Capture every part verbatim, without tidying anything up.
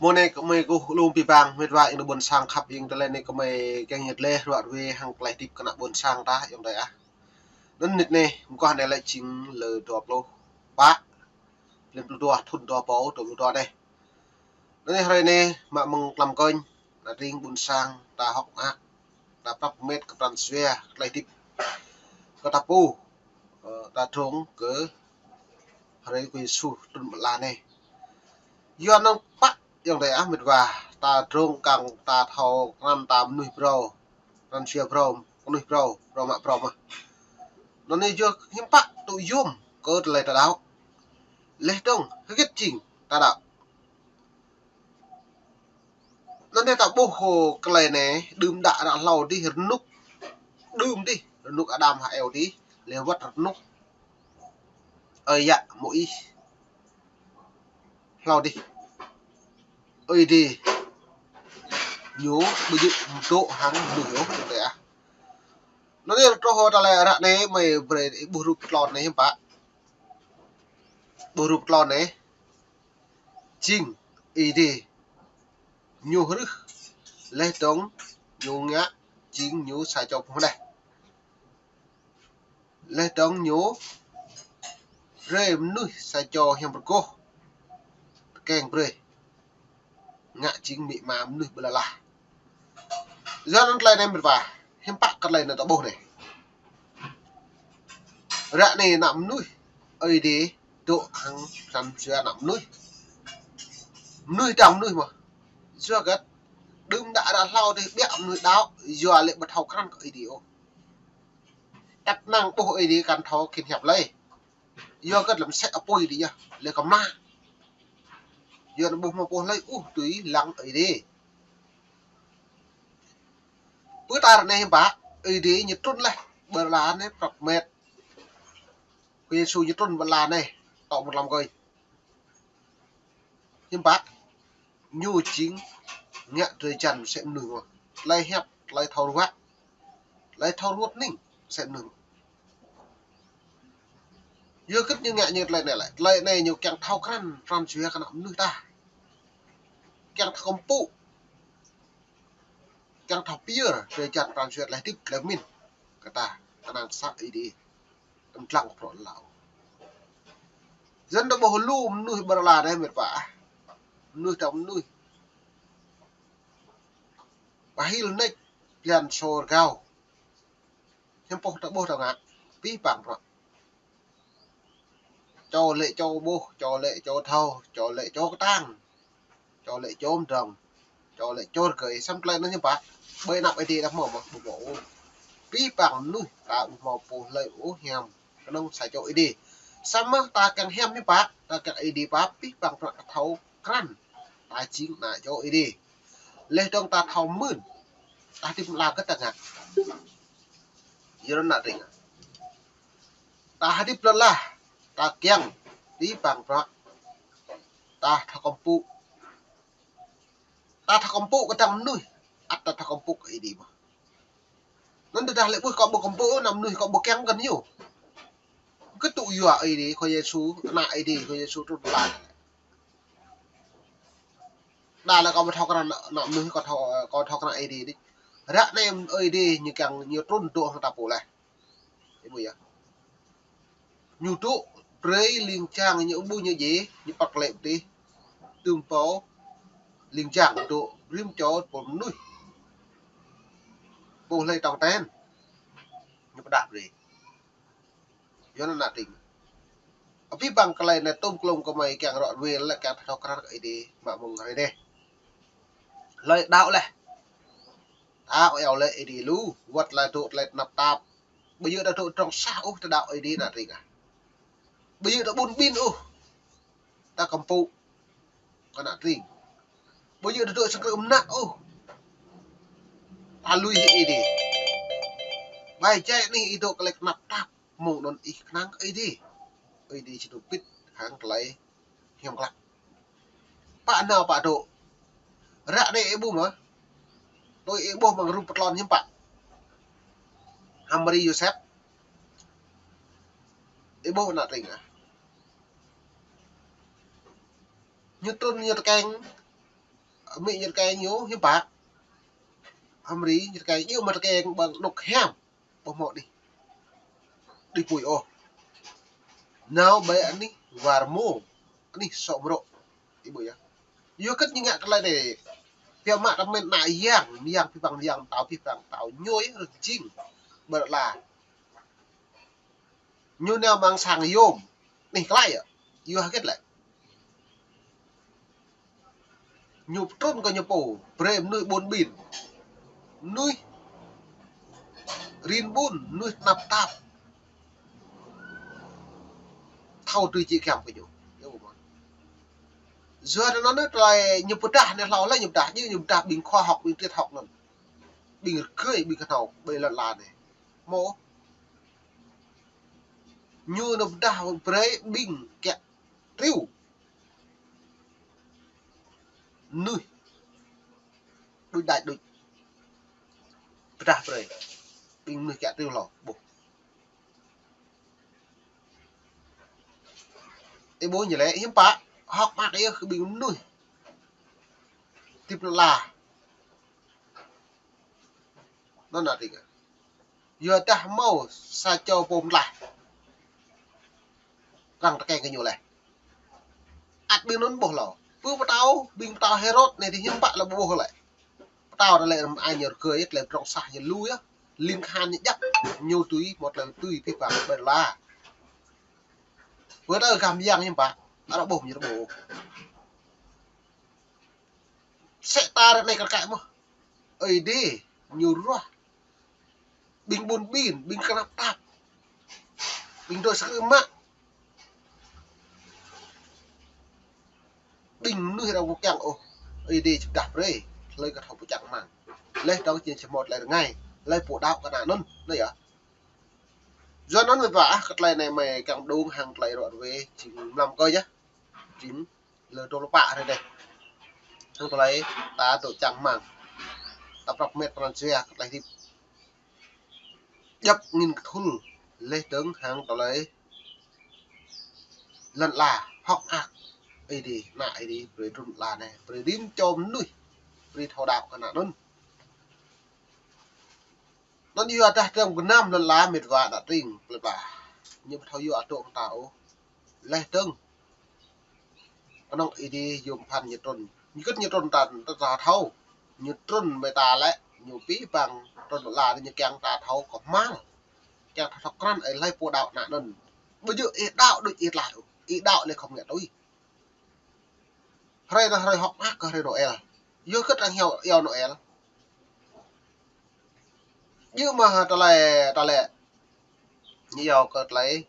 Mơ̆ng anei kơ mơi kơ lŏ bi bang, mĭt wa ing ƀuôn sang khăp ing tơlơi anei kơ mơi kiăng ñĕt leh ruă ruê hăng klei hdĭp kơ ană ƀuôn sang ta ayŏng adei ah. Anăn mnĭt anei, mkŏh anei lĕ jing lơ dua pluh pă, lăm pluh dua, thŭn dua êbâo dua pluh dua anei. Anăn hruê anei, mă mơ̆ng tlam kơnh, ană tring ƀuôn sang, ta hŏk mơak, ta prăp mĕt kơ pran jua, klei hdĭp kơ ta pô, ơ, ta drông kơ hruê kơ Yêsu trŭn ƀơi lăn anei. Yua anăn pă ayŏng adei ah mĭt wa, ta drông kăng ta thâo krăn ta mnuih brâo, krăn jua brâo, mnuih brâo, brâo mă brâo mơh. Anăn anei yua hiam pă tŭ yuôm kơ tơlơi ta đăo. Leh dơ̆ng, hgĕt jing ta đăo. Anăn anei ta ƀuh hŏ klei anei, đưm đă ară hlâo dih rnŭk, đưm dih, rnŭk Ađam hăng Êwa dih, leh wăt rnŭk, ơ, ya, Môis. Hlâo dih. Ơi Adai ñu ƀu djŏ mdŏ hăng mnuih ôh, ayŏng adei ah. Anăn anei truh hŏ tơlơi ară anei mơi brei ƀuh rup tlôn anei hiam pă. Ƀuh rup tlôn anei. Jing Ơi Adai ñu hrih, leh dơ̆ng ñu ngă, jing ñu sa čô pô hđeh. Leh dơ̆ng ñu brei mnuih sa čô hiam rgôh, tơkeng brei, ngă jing amĭ ama mnuih ƀơi lăn ala. Yua anăn klei anei mĭt wa, hiam pă kơ klei anei ta ƀuh anei. Ară anei ană mnuih, Ơi Adai dôk hăng pran jua ană mnuih. Mnuih dang mnuih mơh. Yua hgĕt, đưm đă ară hlâo dih ƀiă mnuih đăo, yua lĕ ƀu thâo krăn kơ Ơi Adai ôh. Tăp năng ƀuh Ơi Adai kăn thâo khĭn hiăp lei. Yua hgĕt lăm sĕ apui dih yơh, lĕ kăm mă. Yua anăn ƀuh mâo pô hlei ôh tui lăng Ơi Adai. Pơ tar anei hiam pă, Ơi Adai ñu trŭn leh, ƀơi lăn anei prăp mĕt. Khua Yêsu ñu trŭn ƀơi lăn anei, tŏ mŭt hlăm kơnh. Hiam pă, ñu jing ngă drei jan msĕ mnuih mơh. Tơlơi hiăp, tơlơi thâo ruă, tơlơi thâo ruăt ning msĕ mnuih mơh. Yua hgĕt ñu ngă ñu tơlơi anei lĕ, tơlơi anei ñu kiăng thâo krăn, pran jua kơ ană mnuih ta. Kiăng thâo kăm pŭ. Kiăng thâo pia, drei jan pran jua tơlơi hdĭp, tơlơi mĭn kơ ta, knang sa Ơi Adai. Tăm dlăng kơ bruă lăn ala. Yua anăn ta ƀuh lu mnuih ƀơi lăn ala anei mĭt wa. Mnuih dang mnuih. Ba hil nĕč, blan sô rgao. Hiam pô ta ƀuh ta ngă. Bi bang bruă. Čô lĕ čô ƀuh, čô lĕ čô thâo, čô lĕ čô ktang. Čô lĕ čô mdrŏng, čô lĕ čô rgơi, săm klei anăn hiam pă. Ƀơi anăp Ơi Adai ta mâo mơh, ƀu mâo ôh. Bi bang mnuih, ta ƀu mâo pô hlei ôh hiam, knŏng sa čô Ơi Adai. Samơ̆ ta kiăng hiam hiam pă, ta kiăng Ơi Adai pap, bi bang bruă ta thâo krăn. Ta jing ană čô Ơi Adai. Leh dơ̆ng ta thâo mưn. Ta hdĭp lăn ala hgĕt ta ngă. Yua anăn ană tring ah. Ta hdĭp lăn ala, ta kiăng, bi bang bruă. Ta thâo kăm pŭ. Ta thâo kăm pŭ kơ dang mnuih, ăt ta thâo kăm pŭ kơ Ơi Adai mơh. Anăn tơdah lĕ ƀuh kâo ƀu kăm pŭ, ană mnuih kâo ƀu kiăng kơ ñu. Kơ tŭ yua Ơi Adai, Khua Yêsu, ană Ơi Adai, Khua Yêsu trŭn lăn. Đa lĕ kâo ƀu thâo krăn ană mnuih, kâo thâo, kâo thâo krăn Ơi Adai dih. Ară anei Ơi Adai ñu kiăng ñu trŭn dôk hŏng ta pô leh. Ih ƀuh yơh. Ñu dôk brei ling jang ñu ƀuh ñu djiê, ñu păt klei pơtih. Tŭm pô ling jang dôk rĭm čô pô mnuih. Pô hlei tŏng ten. Ñu pơdah brei. Yua anăn ană tring. Bi bang klei anei tŭm klŭm kơ mơi kiăng ruă ruê leh kiăng thâo krăn kơ Ơi Adai mă mơ̆ng hruê anei. Hlei đăo leh. Ta eo lĕ Ơi Adai lu, wăt leh dôk leh tnap tap. Ƀu djŏ ta dôk drŏng sah ôh ta đăo Ơi Adai ană tring ah. Ƀu djŏ ta ƀun ƀin ôh. Ta kăm pŭ. Kơ ană tring. Ƀu djŏ ta dôk sang krư̆ mnă ôh. Ta lui hĕ Ơi Adai. Ƀai jai anei ih dôk klei tnap tap. Mơ̆ng anăn ih knang kơ Ơi Adai. Ơi Adai či dôk pĭt hăng klei hiam klă. Pă nao pă dôk. Ară anei ih ƀuh mơh. Tui ih ƀuh mơ̆ng rup pơtlon hiam pă. Hăm Mari Yôsep. Ih ƀuh ană tring ah. Ñu trŭn ñu tơkeng. Amĭ ñu tơkeng ñu hiam pă. Amri ñu tơkeng ñu mă tơkeng ƀăng anôk hiam. Ƀuh mâo đih. Đih pui ôh. Nao ƀai anih war mô. Anih sŏ mrŏ. Ih ƀuh yơh. Yua kơ ñu ngă klei anei. Pia mă tơmen ană yang, yang pia păng yang tao pia păng tao ñuê rơ̆k jing. Ƀơ̆ la. Ñu nao mơ̆ng sang yôm. Anih klei yơh. Yua hơget lĕ. Ñu ptrŭn kơ ñu pô, brei mnuih ƀun ƀin. Mnuih rin ƀun, mnuih tnap tap. Thâo tui jih kiăng kơ ñu. Yua anăn tơlơi ñu pơdah anei hlâo leh ñu pơdah, ñu, ñu pơdah ƀing khoa học, ƀing triết học anăn. Ƀing rơgơi, ƀing knhâo, ƀing lăn ala anei. Mâo. Ñu nao pơdah brei ƀing kiă triu. Mnuih. Đuč đač đuč. Pơdah brei. Ƀing mnuih kiă triu hlâo. Ƀuh. Ih ƀuh ñu lĕ, hiam pă. Hŏk mơak yơh kơ ƀing mnuih. Tip lăn ala. Anăn ană tĭng. Yua dah mâo sa čô pô mtlaih. Arăng tơkeng kơ ñu leh. Ăt ƀing anăn ƀuh lŏ. Pô pơtao, ƀing pơtao Hêrôt anei dih hiam pă lŏ ƀuh leh. Pơtao anăn lĕ răm ai ñu rơgơi, klei pơdrŏng sah ñu lu yơh. Ling khan ñu djăp, ñu tui, mâo klei tui, pih păng ƀơ̆ la. Pô pơtao gam yang hiam pă, arăng ƀuh ñu ƀuh. Sĕ ta ră anei kơ kă mơh. Ơi Adai, ñu ruah. Ƀing ƀun ƀin, ƀing knap tap. Ƀing dôk sơkư mă. Ƀing mnuih arăng ƀu kiăng ôh. Ơi Adai čih dah brei. Hlei kơ thâo pô čang mang. Leh dŏng čiăng čih mâo tlei rơngai. Hlei pô đăo kơ anăn. Anăn yơh. Yua anăn mĭt wa ah, kơ tlei anei mei kiăng đung hăng tlei ruă ruê. Jing mlam kơ yơh. Jing lơ dôk lơ pă hruê anei. Hăng tlei ta dôk čang mang. Ta prăp met pran jua kơ tlei hdĭp. Djăp angĭn kthŭl leh dơ̆ng hăng tlei lăn ala hŏk mơak. Ơi Adai, ană Ơi Adai, brei trŭn lăn ala anei, brei rĭm čô mnuih, brei thâo đăo kơ anăn. Anăn yua dah dram gơnam lăn ala mĭt wa ană tring, plei pla. Ñu ƀu thâo yua adôk ta ôh. Leh dơ̆ng. Knŏng Ơi Adai yuôm bhăn ñu trŭn. Ñu kĭt ñu trŭn ta, ta, ta thâo. Ñu trŭn mơ̆ ta lĕ, ñu pih păng trŭn lăn ala ñu kiăng ta thâo kơ hmal. Kiăng ta thâo krăn ơi hlei pô đăo anăn. Ƀu djŏ ih đăo đuč ih tlaih ôh. Ih đăo leh khŏm ngă tui. Hruê anăn hruê hŏk mơak kơ hruê Noel. Yua kơ arăng hiao, hiao Noel. Ñu mă tlei, tlei. Ñu hiao kơ tlei.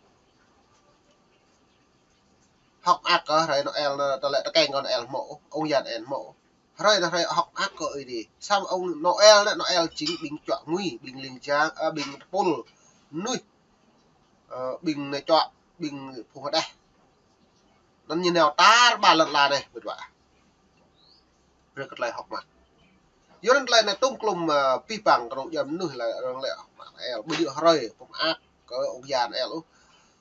Hŏk mơak kơ hruê Noel anăn tlei tơkeng kơ Noel mâo, ung yan en mâo. Hruê anăn hruê hŏk mơak kơ Ơi Adai. Săm ung Noel anăn Noel jing ƀing čuă ngui, ƀing ling jang, ơ, ƀing tơpul, mnuih, ơ, ƀing nai čuă, ƀing phung hđeh. Anăn ñu nao tar ƀar lăn ala anei, mĭt wa. Brei kơ tlei hŏk mơak. Yua anăn tlei anei tŭm klŭm, ơ, pih păng kơ rŏng jăn mnuih leh, rŏng leh hŏk mơak Noel. Ƀu djŏ hruê, pơmơak kơ ung yan Noel ôh.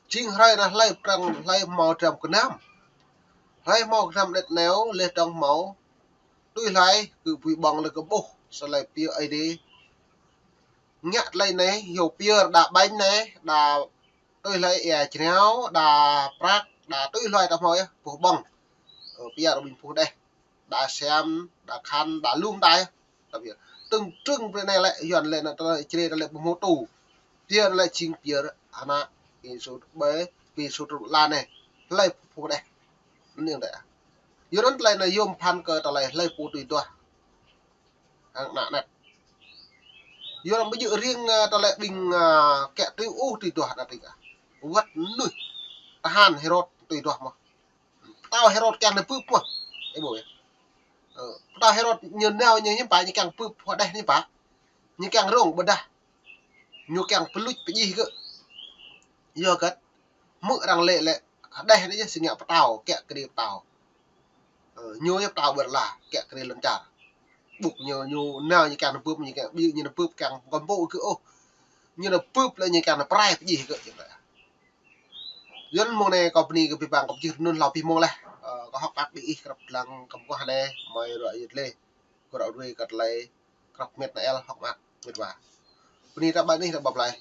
Jing hruê anăn hlei prăng, hlei mâo dram gơnam. Hlei mâo gơnam đet neo, leh dơ̆ng mâo. Tui hlei, kơ pui ƀơ̆ng leh kơ ƀuh, sa hlei pia Ơi Adai. Ngă tlei anei, hiu pia đa ƀañ anei, đa tui hlei ia jrao, đa prăk, đa tui hlei ta mâo yơh, pô ƀơ̆ng. Ơ, pia rŏng ƀing pô hđeh. Đa siam, đa khăn, đa lŭm đa yơh. Tapi, tơ̆ng trưng brei anei lĕ, yuăn lĕ anăn tlei čre tlei pô mâo tu. Pia lĕ jing pia ană, pia sut ƀai, pia sut lăn ala anei. Hlei pô hđeh. Anei dih. Yua anăn tlei anei yuôm bhăn kơ tlei hlei pô tui duah. Hăng ană anet. Yua anăn ƀu djŏ riêng, ơ, tlei ƀing, ơ, kiă triu ôh tui duah ană tring ah. Wăt mnuih. Tơhan Hêrôt tui duah mơh. Pơtao Hêrôt kiăng nao bưp mơh. Ih ƀuh yơh. Ơ, pơtao Hêrôt ñu nao ñu hiam pă ñu kiăng bưp hđeh hiam pă. Ñu kiăng rông ƀơdah. Ñu kiăng pơluč pơjih gơ̆. Yua kơ. Mơ̆ arăng lĕ lĕ. Hđeh anei yơh si ngă pơtao, kiă kriê pơtao. Ơ, ñu yơh pơtao ƀơ̆ la, kiă kriê lăn čar. Ƀuh ñu, ñu nao ñu kiăng nao bưp, ñu kiăng ƀiă ñu nao bưp kiăng kăm pô gơ̆ ôh. Ñu nao bưp lĕ ñu kiăng nao prai pơjih gơ̆ jing lĕ. Yua anăn mông anei kâo bơni kơ pih păng kâo pơjing anăn hlâo pih mông leh. Ơ, kâo hŏk mơak diih krăp dlăng kăm aguah anei, mâo ruă yơh leh. Kơ ruă ruê kơ tlei krăp mĭt nao ăl hŏk mơak mĭt wa. Bơni ta ƀă anih ta ƀă plei.